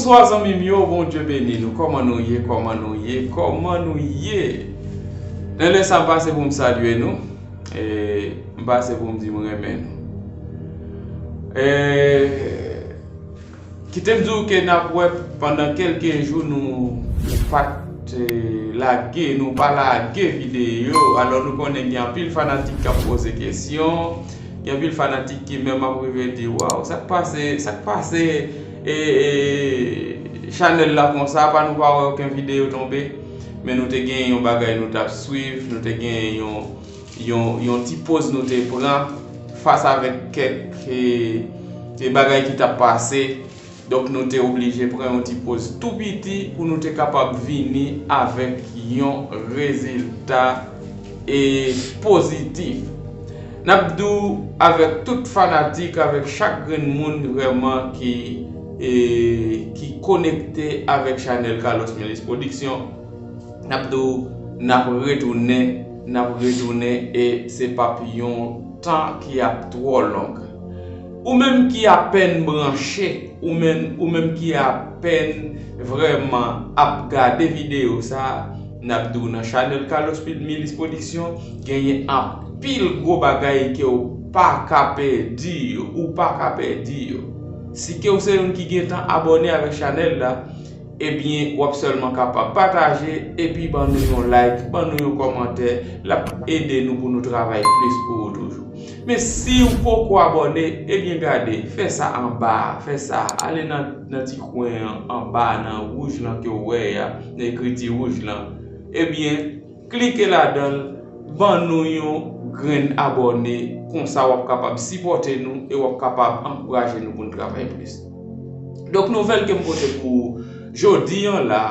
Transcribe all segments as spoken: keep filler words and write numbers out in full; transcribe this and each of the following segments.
Bonswa zanmi m yo, Bondye beni nou. Kòman nou ye? Kòman nou ye? Kòman nou ye? Nan lè sa, m pase pou m salye nou. E m pase pou m di m renmen nou. E kite m di w ke n ap wè pandan kèlke jou nou pa t, eh, lage, nou pa lage videyo. Alò nou konnen gen anpil fanatik k ap poze kesyon, gen anpil fanatik ki menm ap rive di, "Waw, sa k pase, sa k pase, e, e, chanèl la konsa, pa nou pa wè okenn videyo tonbe?" Men nou te gen yon bagay nou t ap swiv, nou te gen yon, yon, yon ti poz nou te pran fas avèk kèk, e, e bagay ki t ap pase. Donk nou te oblije pran yon ti poz tou piti pou nou te kapab vini avèk yon rezilta, e, pozitif. N ap di w avèk tout fanatik, avèk chak grenn moun vrèman ki, e, ki konekte avèk chanèl Carlos Milis Production, n ap di w, n ap retounen, n ap retounen, e se p ap yon tan ki ap twò long. Ou menm ki apèn branche, ou menm, ou menm ki apèn vrèman ap gade videyo sa a, n ap di w nan chanèl Carlos Milis Production, genyen anpil gwo bagay ke w pa ka pèdi yo, ou pa ka pèdi yo. Si ke w se youn ki gentan abòne avèk chanèl la, ebyen, w ap sèlman kapab pataje, epi ban nou yon like, ban nou yon kòmantè, l ap ede nou pou nou travay plis pou ou toujou. Men si w poko abòne, ebyen gade, fè sa anba a, fè sa, ale nan, nan ti kwen an, anba a, nan wouj lan ke w wè a, nan ekriti wouj lan. Ebyen, klike ladan l, ban nou yon grenn abòne, konsa w ap kapab sipòte nou e w ap kapab ankouraje nou pou n travay plis. Donk, nouvèl ke m pote pou ou jodi an la,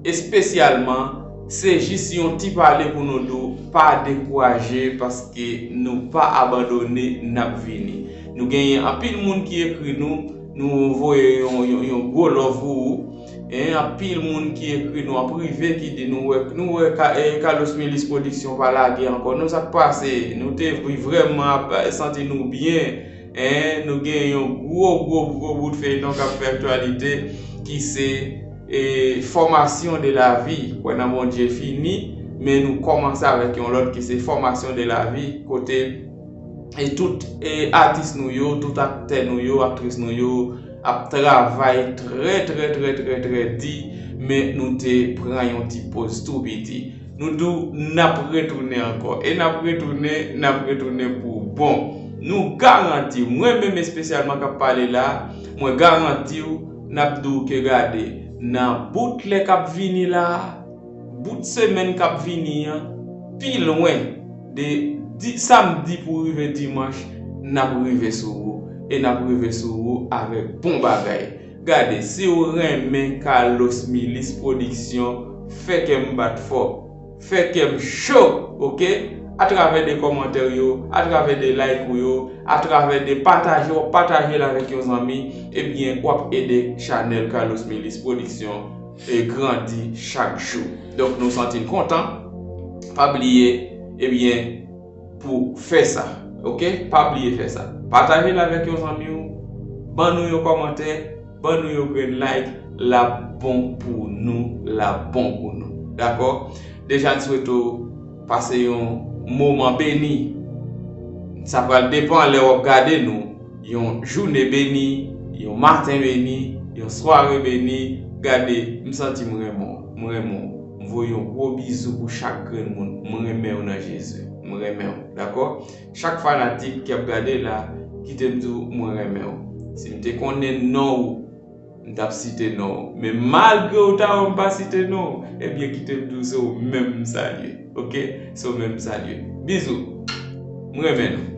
espesyalman, se jis yon ti pale pou nou di w pa dekouraje, paske nou pa abandone, n ap vini. Nou genyen anpil moun ki ekri nou, nou voye yon, yon, yon gwo love pou ou. E anpil moun ki ekri nou an prive ki di nou wè, nou wè Ka-, e, Carlos Milis Production pa lage ankò. Nou sa k pase? Nou te vrèman ap santi nou byen. E, nou gen yon gwo, gwo, gwo bout feyton k ap fè aktyalite ki se, e, Formation de la Vie. Kwè nan Bondye fini, men nou kòmanse avèk yon lòt ki se Formation de la Vie, kote e tout, e, atis nou yo, tout aktè nou yo, aktris nou yo ap travay trè, trè, trè, trè, trè di, men nou te pran yon ti poz tou piti. Nou di w n ap retounen ankò. E n ap retounen, n ap retounen pou bon. Nou garanti w, mwen menm espesyalman k ap pale la, mwen garanti w, n ap di w ke gade, nan bout lè k ap vini la, bout semèn k ap vini an, pi lwen, de di-, samdi pou rive dimanch, n ap rive sou ou, e n ap rive sou ou avèk bon bagay. Gade, si w renmen Carlos Milis Production, fè kè m bat fò, fè kè m cho, oke? Atravè de kòmantè w yo, atravè de like ou yo, atravè de pataje, w ap pataje l avèk yon zanmi, ebyen, w ap ede chanèl Carlos Milis Production e grandi chak jou. Donk, nou santi n kontan. Pa bliye, ebyen, pou fè sa. Oke? Pa bliye fè sa. Pataje l avèk yon zanmi w. Ban nou yon kòmantè. Ban nou yon grenn like. L ap bon pou nou. L ap bon pou nou. Dakò? Deja, n swete w pase yon moman beni. Sa pral depann lè w ap gade nou. Yon jounen beni, yon maten beni, yon sware beni. Gade, m santi m renmen w, m renmen w. M voye yon gwo bizou pou chak grenn moun. M renmen w nan Jezi. M renmen w, dakò? Chak fanatik k ap gade la, kite m di w, mwen renmen w. Si m te konnen non w, m t ap site non w. Men malgre w ta wè m pa site non w, ebyen kite m di w se w menm m salye. Oke? Se w menm m salye. Bizou. M renmen nou.